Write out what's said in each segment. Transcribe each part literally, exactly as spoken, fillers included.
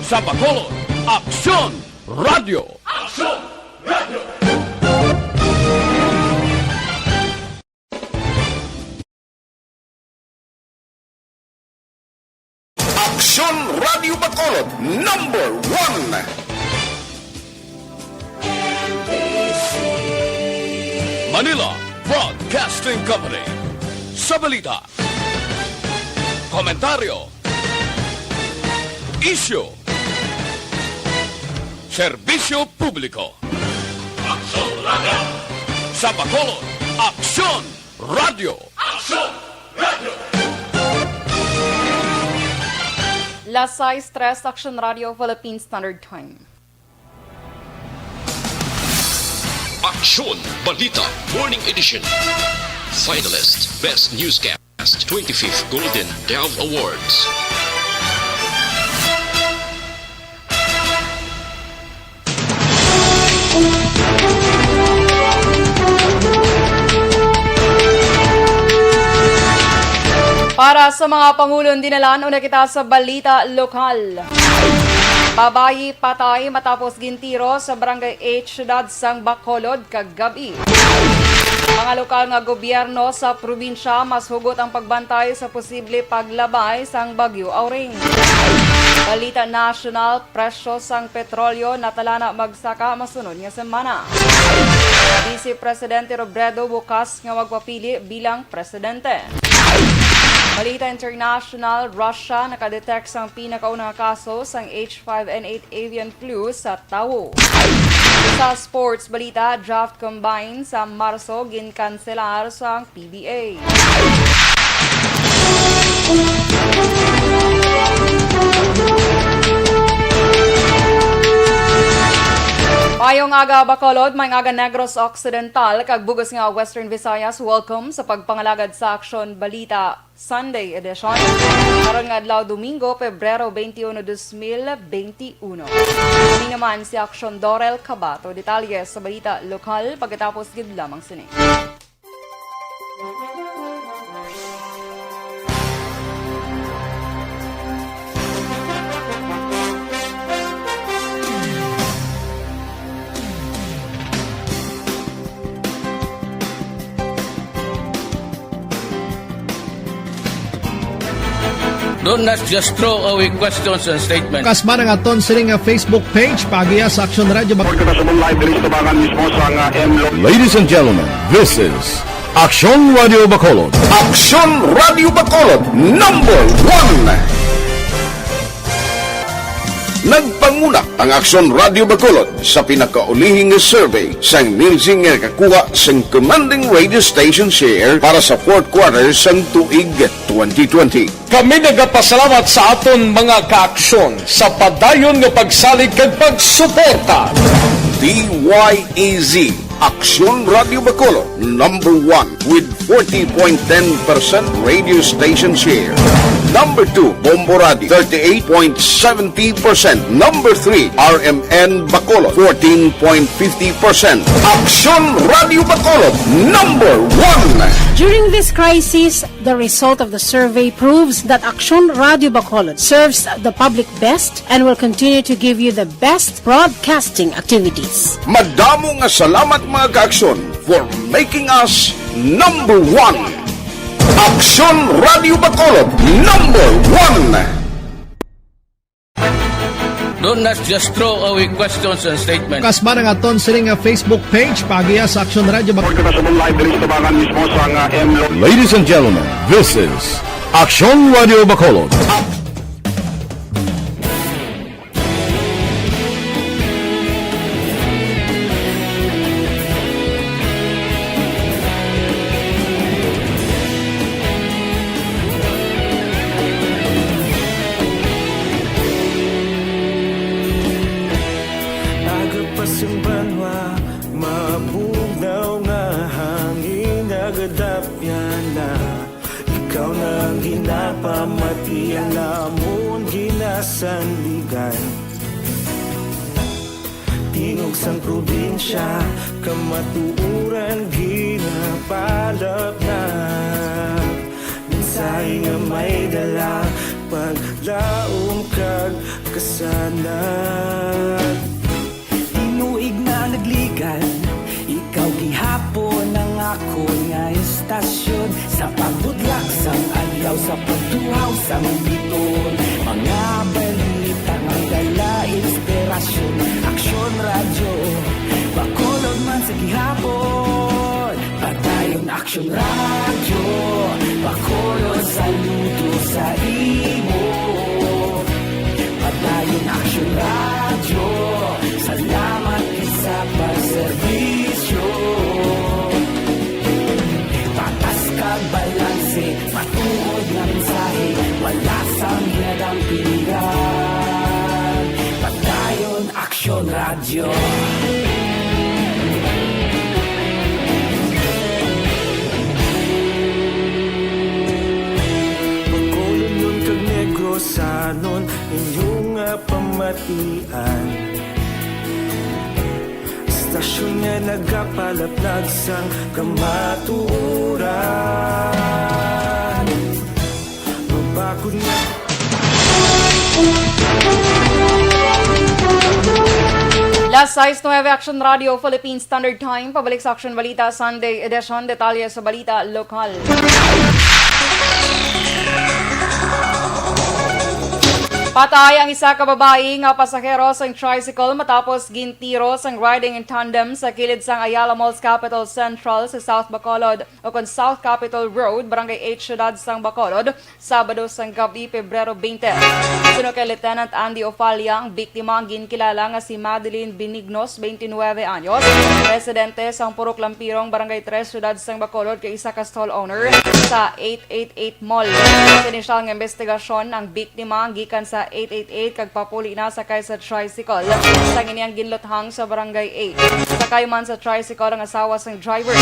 Sa Bacolod, Aksyon Radio. Aksyon Radio. Aksyon Radio Bacolod, number one. Manila Broadcasting Company. Sa balita, komentaryo, isyu, serbisyo publiko. Aksyon Radio. Sa Bacolod, Aksyon Radio. Aksyon Radio. Las sais tres, Aksyon Radio, Philippine Standard Time. Aksyon Balita Morning Edition. Finalist, Best Newscast, twenty-fifth Golden Dove Awards. Para sa mga pangulon dinalan, una kita sa balita lokal. Babayi patay matapos gintiro sa Barangay eight, Siyudad sang Bacolod, kagab-i. Mga lokal nga gobyerno sa probinsya mas hugot ang pagbantay sa posible paglabay sang Bagyo Auring. Balita nasyonal, presyo sang petrolyo natalana magsaka masunod nga semana. Vice Presidente Robredo bukas nga magpapili bilang presidente. Balita international, Russia nakadetect sang pinakauna nga kaso sang H five N eight avian flu sa tawo. Sa sports balita, draft combine sa Marso ginkanselar sang P B A. Mayong aga, Bacolod, mayong aga, Negros Occidental, kag bug-os nga Western Visayas. Welcome sa pagpangalagad sa Aksyon Balita Sunday Edition. Karon nga adlaw, Domingo, Pebrero twenty-one, dos mil twenty-one. Kami naman si Aksyon Dorel Cabato. Detalye sa balita lokal pagkatapos gid lamang sini. Don't, let's just throw away questions and statements. Kasma nga aton sini nga Facebook page, paagiha sa Aksyon Radio Bac- Report kita sa live diri sa tabangan mismo sa nga M Lo- Ladies and gentlemen, this is Aksyon Radio Bacolod. Aksyon Radio Bacolod, number one. Nagpanguna ang Aksyon Radio Bacolod sa pinakaulihi nga survey sang Nielsen nga nakakuha sang commanding radio station share para sa fourth quarter sang tuig twenty twenty. Kami nagapasalamat sa aton mga kaaksyon sa padayon nga pagsalig kag pagsuporta. D Y E Z, Aksyon Radio Bacolod, number one with forty point ten percent radio station share. Number two, Bombo Radio, thirty-eight point seventy percent. Number three, R M N Bacolod, fourteen point fifty percent. Aksyon Radio Bacolod, number one. During this crisis, the result of the survey proves that Aksyon Radio Bacolod serves the public best and will continue to give you the best broadcasting activities. Madamo nga salamat, mga kaaksyon, for making us number one. Aksyon Radio Bacolod, number one. Don't, let's just throw away questions and statements. Kasma nga aton sini nga Facebook page, paagiha sa Aksyon Radio Bac- Kita sa live diri sa tabangan mismo sa nga M Lo- Ladies and gentlemen, this is Aksyon Radio Bacolod. Aga pa sing banwa, mabugnaw nga hangin, nagadapyan na. Ikaw na ang ginapamati, ang amon ginasandigan. Tingog sang probinsya, kamatuoran ginapalapnap. Mensahe nga may dala, Paglaom kag kasanag. Tinuig na nagligan, ikaw gihapon ang akon nga estasyon. Sa pagbudlak sang adlaw, sa pagtuhaw sang biton, mga balita nga dala inspirasyon. Aksyon Radyo, Bacolod man sa gihapon. Padayon Aksyon Radyo, Bacolod, saludo sa imo. Padayon Aksyon Radyo, salamat gid sa pagserbisyo. Patas kag balanse, matuod nga mensahe, wala sang ginadampingan. Padayon Aksyon Radyo. Bacolodnon kag Negrosanon, inyo nga pamatian. Estasyon nga nagapalaplag sang kamatuoran. Mabakod nga Las sais nuebe, Aksyon Radyo, Philippine Standard Time. Pabalik sa Aksyon Balita, Sunday edition. Detalye sa balita lokal. Patay ang isa ka babayi nga pasahero sang tricycle matapos gintiro sang riding in tandem sa kilid sang Ayala Malls Capitol Central sa South Bacolod, o kon South Capitol Road, Barangay eight, Siyudad sang Bacolod, Sabado sang gabi, Pebrero twenty. Suno kay Lieutenant Andy Ofalia, ang biktima ang ginkilala nga si Madeline Benignos, twenty-nine anyos, residente sang Purok Lampirong, Barangay three, Siyudad sang Bacolod, kay isa ka stall owner sa eight eight eight Mall. Sa inisyal nga investigasyon, ang biktima ang gikan sa eight eight eight kag papuli na sakay sa tricycle sang iyang ginluthang sa Barangay eight. Sakay man sa tricycle ang asawa sang driver.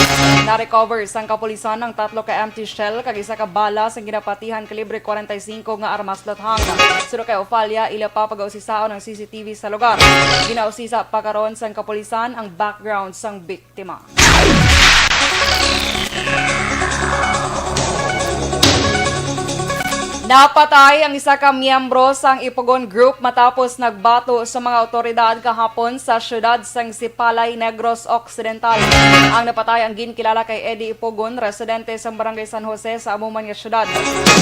Na-recover sang kapulisan ang tatlo ka empty shell kag isa ka bala sang ginapatihan kalibre forty-five nga armas luthang. Suno kay Ofalia, ila pa pagausisaon ang C C T V sa lugar. Ginausisa pa karon sang kapulisan ang background sang biktima. Napatay ang isa ka miyembro sang Ipugon Group matapos nagbato sa mga awtoridad kahapon sa siyudad sang Sipalay, Negros Occidental. Ang napatay ang ginkilala kay Eddie Ipugon, residente sa Barangay San Jose sa amo man nga siyudad.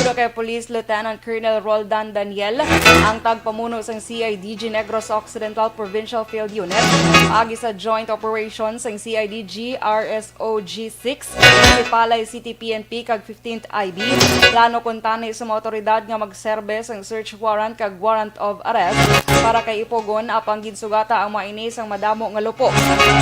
Suno kay Police Lieutenant Colonel Roldan Daniel, ang tagpamuno sang C I D G Negros Occidental Provincial Field Unit, agi sa joint operation sang C I D G R S O G six, Sipalay City P N P kag fifteenth I B, plano kuntani sa mga awtoridad nga magserbe sang search warrant kag warrant of arrest para kay Ipugon, apang ginsugata ang mga ini sang madamo nga lupo.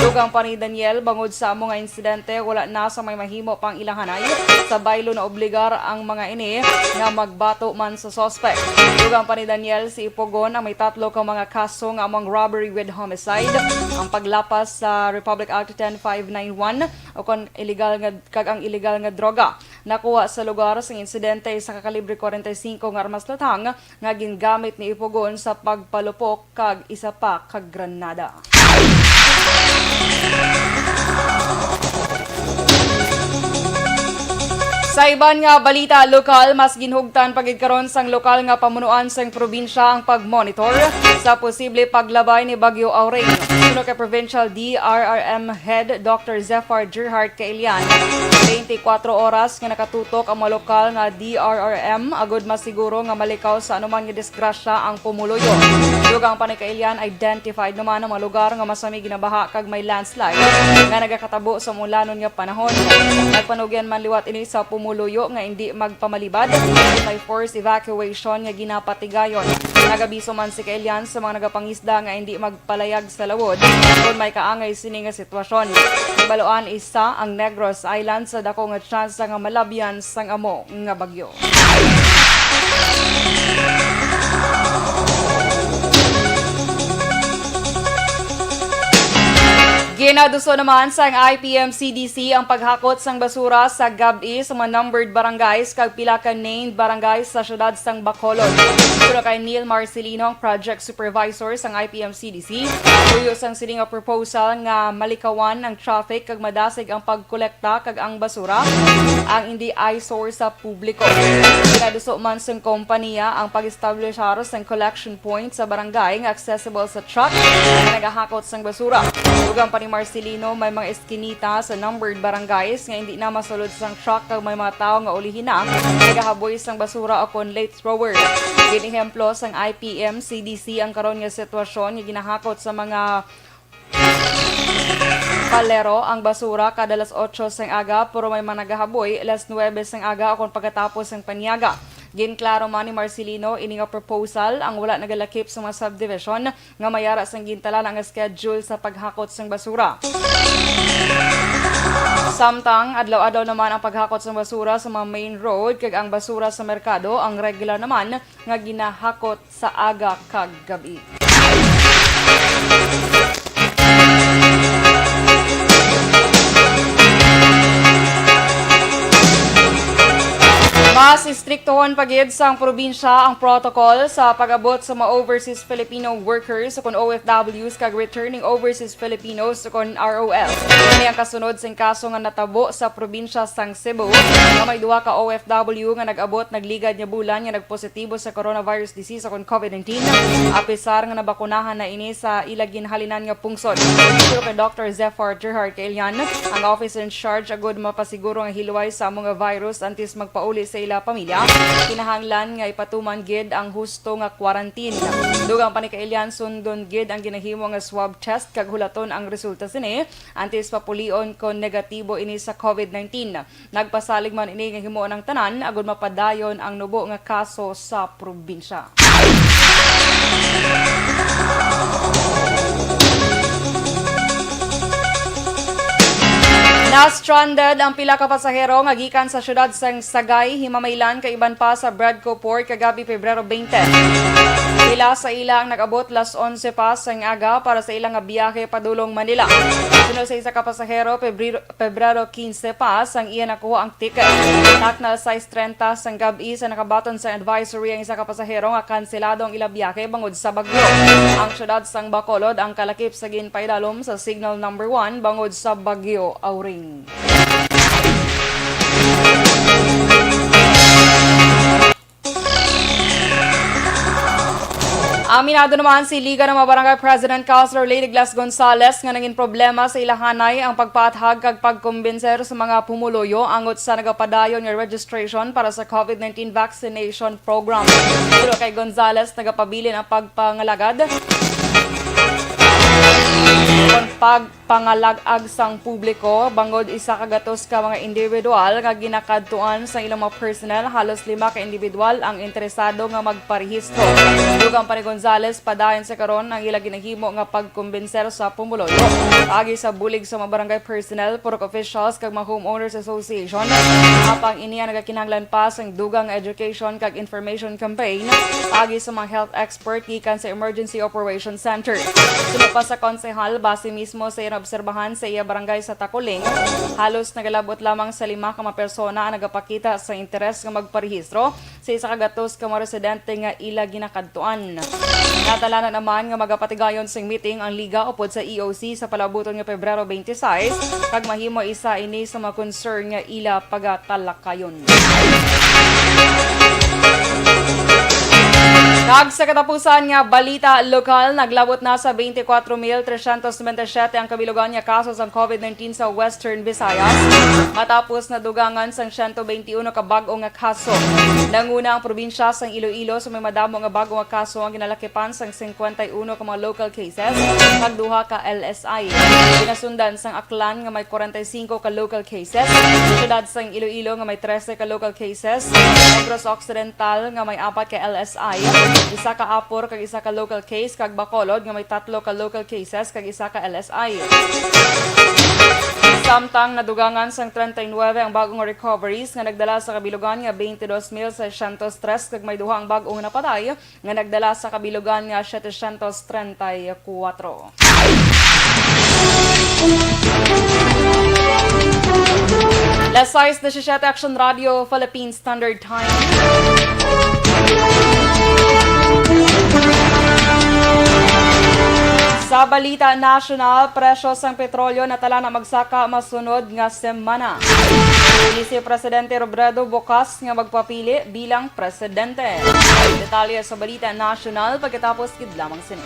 Dugang pa ni Daniel, bangod sa amo nga insidente, wala na sa may mahimo pang ilahanay sa baylo. Naobligar ang mga ini nga magbato man sa suspect. Dugang pa ni Daniel, si Ipugon ang may tatlo ka mga kaso nga among robbery with homicide, ang paglapas sa Republic Act ten five nine one, o kon illegal nga, kag ang illegal nga droga. Nakuha sa lugar sang insidente isa ka kalibre forty-five nga armas luthang nga gingamit ni Ipugon sa pagpalupok kag isa pa ka granada. Sa iban nga balita lokal, mas ginhugtan pa gid karon sang lokal nga pamunuan sang probinsya ang pagmonitor sa posible paglabay ni Bagyo Auring. Suno kay Provincial D R R M Head Doctor Zephyr Gerhart Kailian, twenty-four oras nga nakatutok ang mga lokal nga D R R M agud masiguro nga malikaw sa anuman nga disgrasya ang pumuluyo. Dugang pa ni Kailian, identified naman ang mga lugar nga masami ginabaha kag may landslide nga nagakatabo sa umulanon nga panahon. Nagpanugyan man liwat ini sa pumuluyo nga indi magpamalibad, may forced evacuation nga ginapatigayon. Nagabiso man si Kailian sa mga nagapangisda nga indi magpalayag sa lawod kon may kaangay sini nga sitwasyon. Hibaluan, isa ang Negros Island sa dako nga tsansa nga malabyan sang amo nga bagyo. Naduso naman sang I P M C D C ang paghakot sang basura sa gab-i sa mga numbered barangays kag pila ka named barangays sa siyudad sang Bacolod. Suno kay Neil Marcelino, ang project supervisor sang I P M C D C, tuyo sang sini nga proposal nga malikawan ang traffic kag madasig ang pagkolekta kag ang basura, ang indi eyesore sa publiko. Ginaduso man sang kompanya ang pag-establishar sang collection point sa barangay nga accessible sa truck nga nagahakot sang basura. Dugang pa ni Marcelino, may mga eskinita sa numbered barangays nga hindi na masulod sang truck kag may mga tawo nga ulihi na nagahaboy sang basura o kon late thrower. Ginehemplo sang I P M C D C ang karon nga sitwasyon nga ginahakot sa mga balero ang basura kada las otso sang aga, pero may mga nagahaboy las nuwebe sang aga o kon pagkatapos sang panyaga. Ginklaro man ni Marcelino ini nga proposal ang wala nagalakip sa mga subdivision nga may ara sang gintalana nga schedule sa paghakot sang basura. Samtang adlaw-adlaw naman ang paghakot sang basura sa mga main road, kag ang basura sa merkado ang regular naman nga ginahakot sa aga kag gabi. Mas istriktohon pa gid sang probinsya ang protocol sa pag-abot sa mga overseas Filipino workers o kon O F Ws kag returning overseas Filipinos o kon R O F. Ini ang kasunod sing kaso nga natabo sa probinsya sang Cebu, nga may duha ka O F W nga nag-abot nagligad nga bulan nga nagpositibo sa coronavirus disease o kon COVID nineteen, apisar nga nabakunahan na ini sa ila ginhalinan nga pungsod. Suno kay Doctor Zephyr Gerhard Kailian, ang officer in charge, agud mapasiguro nga hilway sa amo nga virus antes magpauli sa ila pamilya, kinahanglan nga ipatuman gid ang husto nga quarantine. Dugang pa ni Kailian, sundon gid ang ginahimo nga swab test kag hulaton ang resulta sini antes papulion kon negatibo ini sa COVID nineteen. Nagpasalig man ini nga himuon ang tanan agud mapadayon ang nubo nga kaso sa probinsya. Na-stranded ang pila ka pasahero nga gikan sa siyudad sang Sagay, Himamaylan, kag iban pa sa Bradco Port kagabi, Pebrero twenty. Pila sa ila ang nag-abot las onse pa sang aga para sa ila nga biyahe padulong Manila. Suno sa isa ka pasahero, Pebrero, Pebrero quince pa sang iya nakuha ang ticket. Takna alas sais trenta sang gab-i sa nakabaton sa advisory ang isa ka pasahero nga kanselado ang ila biyahe bangod sa bagyo. Ang siyudad sang Bacolod ang kalakip sa ginpaidalom sa Signal Number One bangod sa Bagyo Auring. Aminado naman si Liga ng mga Barangay President Councilor Lady Glass Gonzales nga nangin problema sa ilahanay ang pagpaathag kag pagkumbinser sa mga pumuluyo angot sa nagapadayon nga registration para sa COVID nineteen vaccination program. Pero kay Gonzales, nagapabilin ang pagpangalagad kon pag pangalag-ag sang publiko bangod isa ka gatos ka mga individual nga ginakadtuan sa ilang mga personnel. Halos lima ka individual ang interesado nga magparehistro. Dugang pa ni Gonzales, padayon sa karon ang ila ginahimo nga pagkumbinser sa pumuluyo paagi sa bulig sa mga barangay personnel, purok officials, kag mga homeowners association. Apang ini ang nagakinahanglan pa sang dugang nga education kag information campaign paagi sa mga health expert gikan sa Emergency Operations Center. Suno pa sa konsehal, base mismo sa iyang obserbahan sa iya barangay sa Tacoling, halos nagalabot lamang sa lima ka mga persona ang nagapakita sa interes nga magparehistro sa isa ka gatos ka mga residente nga ila ginakadtuan. Natalanan naman nga magapatigayon sing meeting ang Liga upod sa E O C sa palabuton nga Pebrero twenty-six, kag mahimo isa ini sa mga concern nga ila pagatalakayon. Kag sa katapusan nga balita lokal, naglabot na sa twenty-four mil trescientos noventa y siete ang kabilugan nga kaso sang COVID nineteen sa Western Visayas, matapos nadugangan sang siyento twenty uno ka bag-o nga kaso. Nanguna ang probinsya sang Iloilo sa may madamo nga bag-o nga kaso nga ginalakipan sang cincuenta y uno ka mga local cases kag duha ka L S I. Ginasundan sang Aklan nga may kwarenta y singko ka local cases, siyudad sang Iloilo nga may trese ka local cases, Negros Occidental nga may apat ka L S I, isa ka Apor kag isa ka local case, kag Bacolod nga may tatlo ka local cases kag isa ka L S I. Samtang nadugangan sang treinta y nueve ang bag-o nga recoveries nga nagdala sa kabilugan nga twenty-two mil seiscientos tres kag may duha ang bag-o nga napatay nga nagdala sa kabilugan nga setecientos treinta y cuatro. Las sais disisiete, Action Radio, Philippine Standard Time. Sa balita nasyonal, presyo sang petrolyo natala na magsaka masunod nga semana. Vice Presidente Robredo bukas nga magpapili bilang presidente. Detalye sa balita nasyonal pagkatapos gid lamang sini.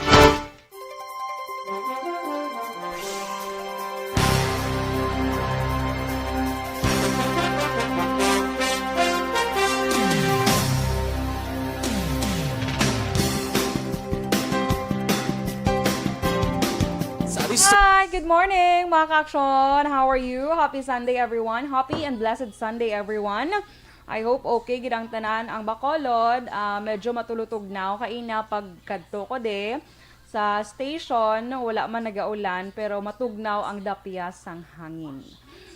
Hi, good morning, mga ka-aksyon. How are you? Happy Sunday, everyone. Happy and blessed Sunday, everyone. I hope okay gid ang tanan. Ang Bacolod, ah, medyo matulutugnaw kaina pagkadto ko de sa station. Wala man nagaulan, pero matugnaw ang dapyas sang hangin.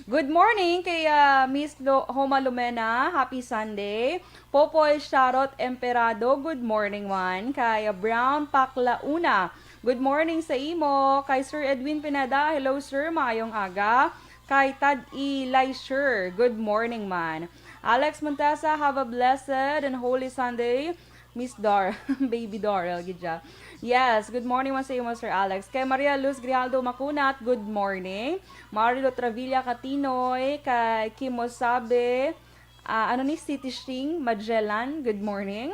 Good morning kay, ah, Miss Lo-, Homa Lumena. Happy Sunday. Popoy Charot Emperado, good morning man. Kay, ah, Brown Paklauna, good morning sa imo. Kay Sir Edwin Pineda, hello sir, maayong aga. Kay Tad E. Leisure, good morning man. Alex Montesa, have a blessed and holy Sunday. Miss Dor, Baby Dorel, gid siya. Yes, good morning man sa imo, Sir Alex. Kay Maria Luz Grijaldo Macunat, good morning. Marilo Travilla Catinoy, kay Kimosabe, ah, ano ni, City Shing Magellan, good morning.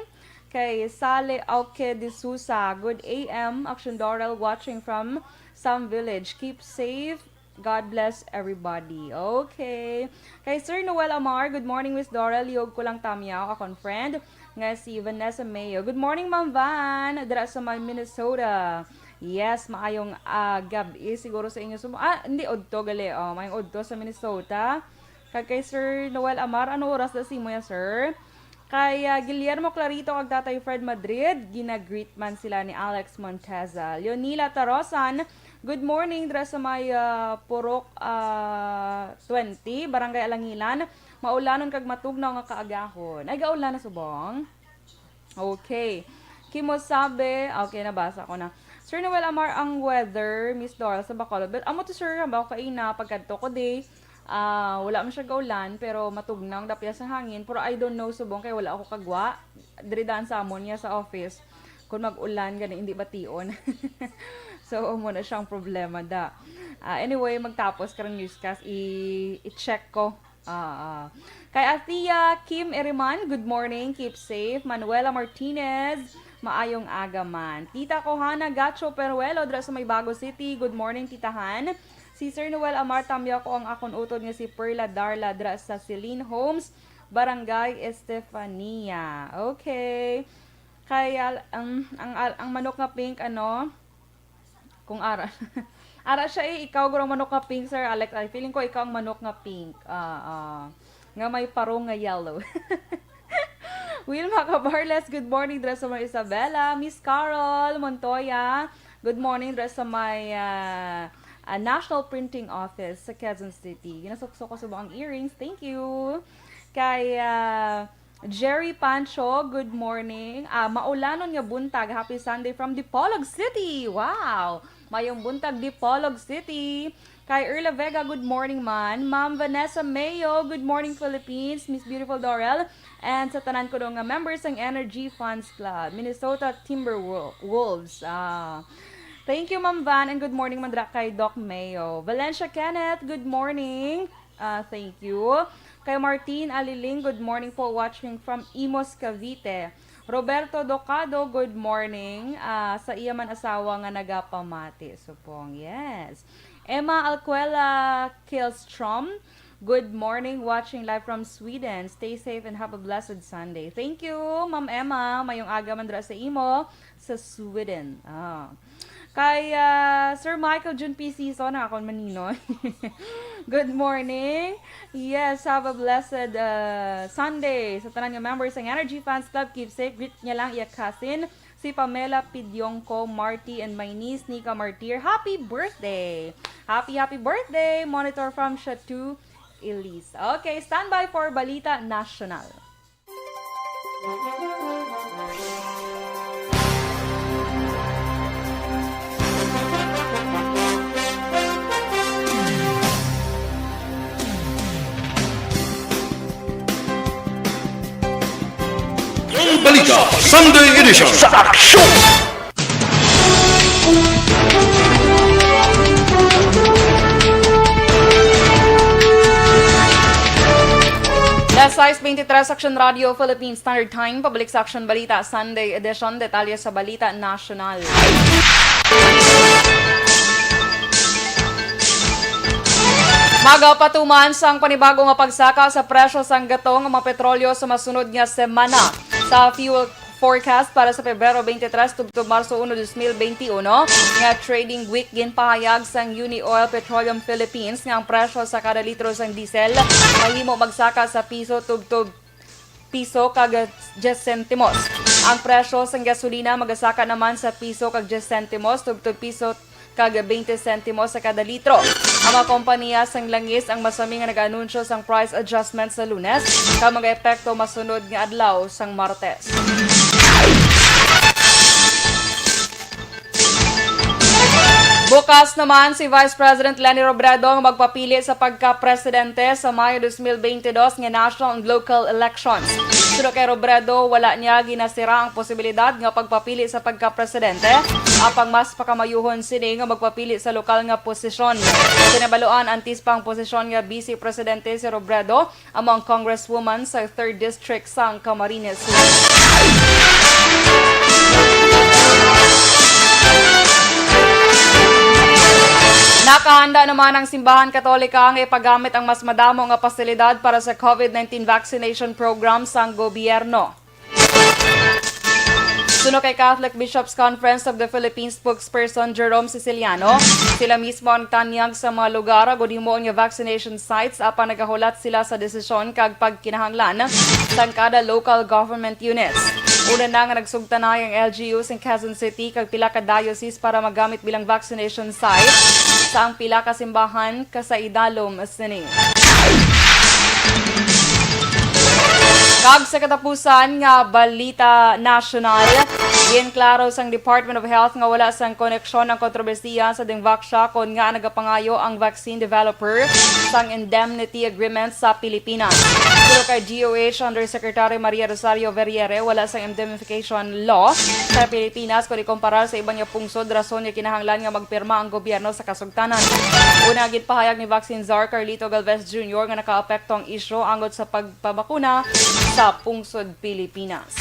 Kay Sale Auke de Sousa, good A M, Action Dorel, watching from Sam Village. Keep safe. God bless everybody. Okay. Kay Sir Noel Amar, good morning, Miss Dora. Liog ko lang tamyaw, akon friend nga si Vanessa Mayo. Good morning, Ma'am Van, dira sa may Minnesota. Yes, maayong, ah, gab-i siguro sa inyo. Sum-, ah, hindi, udto gali. Oh, maayong udto sa Minnesota. Kag kay Sir Noel Amar, ano oras na sa imo ya, sir? Kay, ah, Guillermo Clarito kag Tatay Fred Madrid, ginagreet man sila ni Alex Monteza. Leonila Tarosan, good morning, dira sa may, ah, Purok, ah, twenty, Barangay Alangilan. Maulanon kag matugnaw nga kaagahon. Ay, gaulan na subong? Okay. Kimo sabi, okay, nabasa ko na. Sir Noel Amar, ang weather, Miss Doral, sa Bacolod. But amo to, sir, ba, kaina, pagkadto ko di, ah, wala man siya gaulan, pero matugnaw ang dapyas sa hangin. Pero I don't know, subong, kay wala ako kagwa. Diri daan sa amon niya sa office. Kung mag-ulan, gani, hindi bation. So, amo na siyang problema, da. Ah, anyway, magtapos karong newscast, i-, i-check ko. Ah, ah. Kay Athea Kim Eriman, good morning, keep safe. Manuela Martinez, maayong aga man. Tita ko Hana Gacho Peruelo, dira sa may Bago City, good morning, Tita Han. Si Sir Noel Amar, tamyaw ko ang akon utod nga si Perla Darla, dira sa Celine Homes, Barangay Estefania. Okay. Kay al-, ang, ang, al-, ang manok nga pink, ano, kung ara. Ara siya eh, ikaw gurang manok nga pink, Sir Alex. Ay, feeling ko ikaw ang manok nga pink. Ah, ah. Nga may parong nga yellow. Wilma Cabarles, good morning, dira sa may Isabela. Miss Carol Montoya, good morning, dira sa may, ah, ah, National Printing Office sa Quezon City. Ginasukso ko sa buang earrings. Thank you. Kay, ah, Jerry Pancho, good morning. Ah, maulanon nga buntag. Happy Sunday from Dipolog City. Wow! Mayong buntag, Dipolog City. Kay Erla Vega, good morning man. Ma'am Vanessa Mayo, good morning, Philippines. Miss Beautiful Dorel. And sa tanan ko nga members sang Energy Fans Club, Minnesota Timberwolves. Ah, thank you, Ma'am Van, and good morning man dira kay Doc Mayo. Valencia Kenneth, good morning. Ah, thank you. Kay Martin Aliling, good morning po, watching from Imus, Cavite. Roberto Docado, good morning. Ah, sa iya man asawa nga nagapamati. Supong, yes. Emma Alcuela Kilstrom, good morning, watching live from Sweden. Stay safe and have a blessed Sunday. Thank you, Ma'am Emma. Mayong aga man dira sa imo sa Sweden. Ah. Kay, ah, Sir Michael Jun P. Sison, ang akon maninoy. Good morning. Yes, have a blessed, ah, Sunday. Sa tanan nga members sang Energy Fans Club, keep safe. Greet niya lang iya cousin, si Pamela Pidiongco Marti, and my niece, Nika Martir. Happy birthday! Happy, happy birthday! Monitor from Chateau Elise. Okay, standby for Balita National. Sunday Edition sa Aksyon! Las sais beintitrés, Action Radio Philippine Standard Time, pabalik sa Action Balita Sunday Edition. Detalye sa balita nasyonal. Magapatuman sang panibago nga pagsaka sa presyo sang gatong nga mga petrolyo sa masunod nga semana. Sa fuel forecast para sa Pebrero twenty-three tubtob Marso uno, dos mil benti uno, nga trading week, ginpahayag sang Uni Oil Petroleum Philippines nga ang presyo sa kada litro sang diesel mahimo magsaka sa piso tubtob piso kag diyes sentimos. Ang presyo sang gasolina magasaka naman sa piso kag diyes sentimos tubtob piso kag twenty sentimos sa kada litro. Ang mga kompanya sang langis ang masami nga nag-anunsyo sang price adjustment sa Lunes, kag magaepekto masunod nga adlaw sang Martes. Bukas naman si Vice President Leni Robredo nga magpapili sa pagka-presidente sa Mayo dos mil benti dos nga national and local elections. Suno kay Robredo, wala niya ginasira ang posibilidad nga pagpapili sa pagka-presidente, apang mas pakamayuhon sini nga magpapili sa lokal nga posisyon. Kinabaluan, antis pa ang posisyon nga Vice Presidente si Robredo, amo ang congresswoman sa third District sang Camarines Sur. Nakahanda naman ang Simbahan Katolika nga ipagamit ang mas madamo nga pasilidad para sa COVID nineteen vaccination program sang gobyerno. Suno kay Catholic Bishops' Conference of the Philippines spokesperson Jerome Siciliano, sila mismo ang tanyag sa mga lugar agud himuon nga vaccination sites, apan nagahulat sila sa desisyon kag pagkinahanglan sang kada local government units. Una na nga nagsugtanay ang L G U sa Quezon City kag pila ka diocese para magamit bilang vaccination site, sa ang pila ka simbahan ka sa idalom sini. Kag sa katapusan nga balita nasyonal, ginklaro sang Department of Health nga wala sang koneksyon ang kontrobersiya sa Dengvaxia kon ngaa nagapangayo ang vaccine developer sang indemnity agreement sa Pilipinas. Pero kay D O H Undersecretary Maria Rosario Vergeire, wala sang indemnification law sa Pilipinas kon ikumparar sa iban nga pungsod, rason nga kinahanglan nga magpirma ang gobyerno sa kasugtanan. Una, ginpahayag ni Vaccine Czar Carlito Galvez Junior nga nakaapekto ang isyu angot sa pagpabakuna sa pungsod Pilipinas.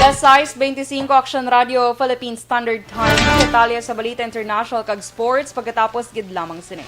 Las sais beintisinko, Action Radio Philippine Standard Time. Detalye sa balita international kag sports pagkatapos gid lamang sini.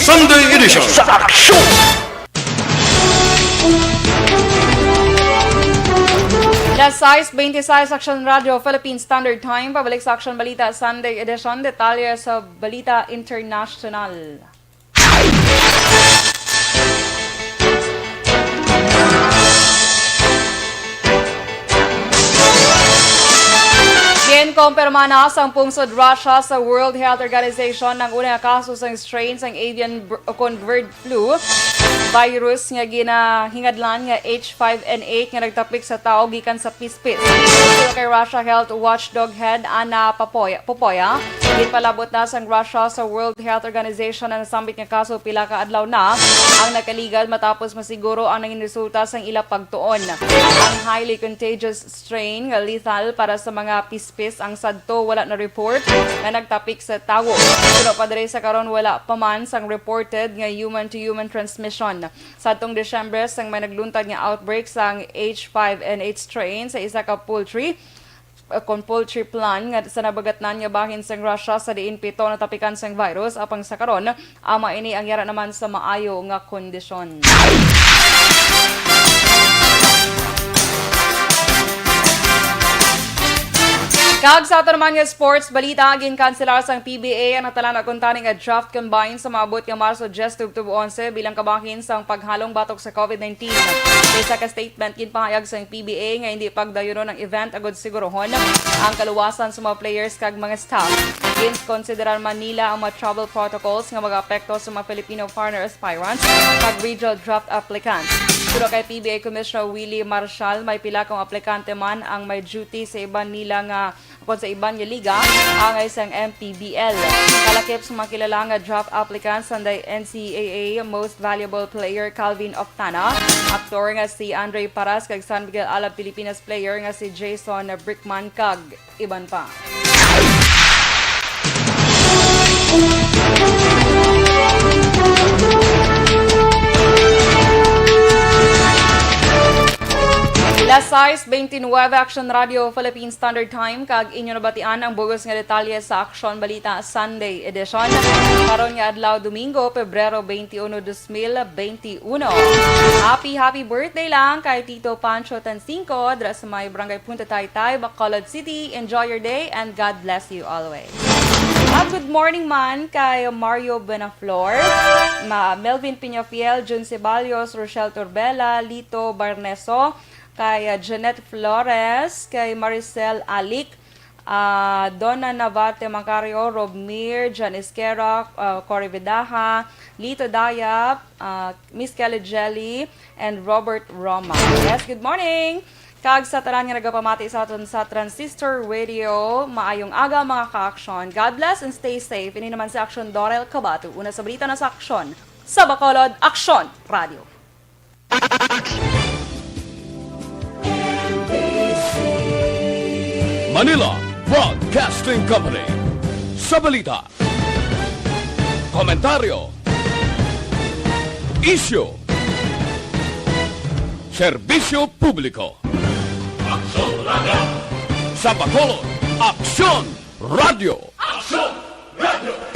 Sunday Edition sa Aksyon! Las sais beintiseis, Action Radio Philippine Standard Time. Pabalik sa Action Balita Sunday Edition. Detalye sa Balita International. Ginkumpirma na sang pungsod Russia sa World Health Organization ang una nga kaso sang strain sang avian br-, ukon bird flu virus nga ginahingadlan nga H five N eight nga nagtapik sa tawo gikan sa pispis. Suno kay Russia Health Watchdog Head Anna Popoya, Popoya, ginpalabot na sang Russia sa World Health Organization ang nasambit nga kaso pila ka adlaw na ang nakaligad matapos masiguro ang nangin resulta sang ila pagtuon. Ang highly contagious strain nga lethal para sa mga pispis ang sadto wala na report nga nagtapik sa tawo. Suno pa diri sa karon, wala pa man sang reported nga human-to-human transmission. Sadtong Disyembre, sang may nagluntad nga outbreak sang H five N eight strain sa isa ka poultry, kon poultry plan nga sa nabagatnan nga bahin sang Russia, sa diin pito natapikan sang virus, apang sa karon, ama ini ang yara naman sa maayo nga kondisyon. Kag sa ato naman nga sports balita, ginkanselar sang P B A ang natalan-a kuntani nga draft combine sa maabot nga Marso diyes, tubtob onse, bilang kabahin sang paghalong batok sa COVID nineteen. Sa isa ka statement, ginpahayag sang P B A nga hindi pagdayunon ang event agud sigurohon ang kaluwasan sa mga players kag mga staff. Ginkonsiderar man nila ang mga travel protocols nga mag-apekto sa mga Filipino foreigner aspirants kag regional draft applicants. Suno kay P B A Commissioner Willie Marshall, may pila ka mga aplikante man ang may duty sa iban nila nga, kon sa iban nga liga, angay sang M P B L. Kalakip sa mga kilala nga draft applicants, sanday N C A A Most Valuable Player Calvin Oftana, aktor nga si Andre Paras, kag San Miguel Alab Pilipinas player nga si Jason Brickman, kag iban pa. Las sais veintinueve, Aksyon Radio Philippine Standard Time, kag inyo nabatian ang bug-os nga detalye sa Aksyon Balita Sunday Edition. Karon nga adlaw, Domingo, Pebrero twenty-one, dos mil twenty-one. Happy, happy birthday lang kay Tito Pancho Tansingco, dira sa may Barangay Punta Taytay, Bacolod City. Enjoy your day and God bless you always. At good morning man kay Mario Buenaflor, ma Melvin Piñafiel, Jun Ceballos, Rochelle Turbela, Lito Barneso, kay, ah, Jeanette Flores, kay Maricel Alic, ah, Donna Navarte Macario, Robmir, Jan Esquera, ah, Cory Vidaja, Lito Dayap, ah, Miss Kelly Jelly, and Robert Roma. Yes, good morning! Kag sa tanan nga nagapamati sa aton sa Transistor Radio, maayong aga, mga ka-aksyon. God bless and stay safe. Ini naman si Aksyon Dorel Cabato. Una sa balita na sa Aksyon sa Bacolod, Aksyon Radio. Manila Broadcasting Company. Sa balita, komentaryo, isyu, serbisyo publiko. Aksyon Radio. Sa Bacolod, Aksyon Radio. Aksyon Radio.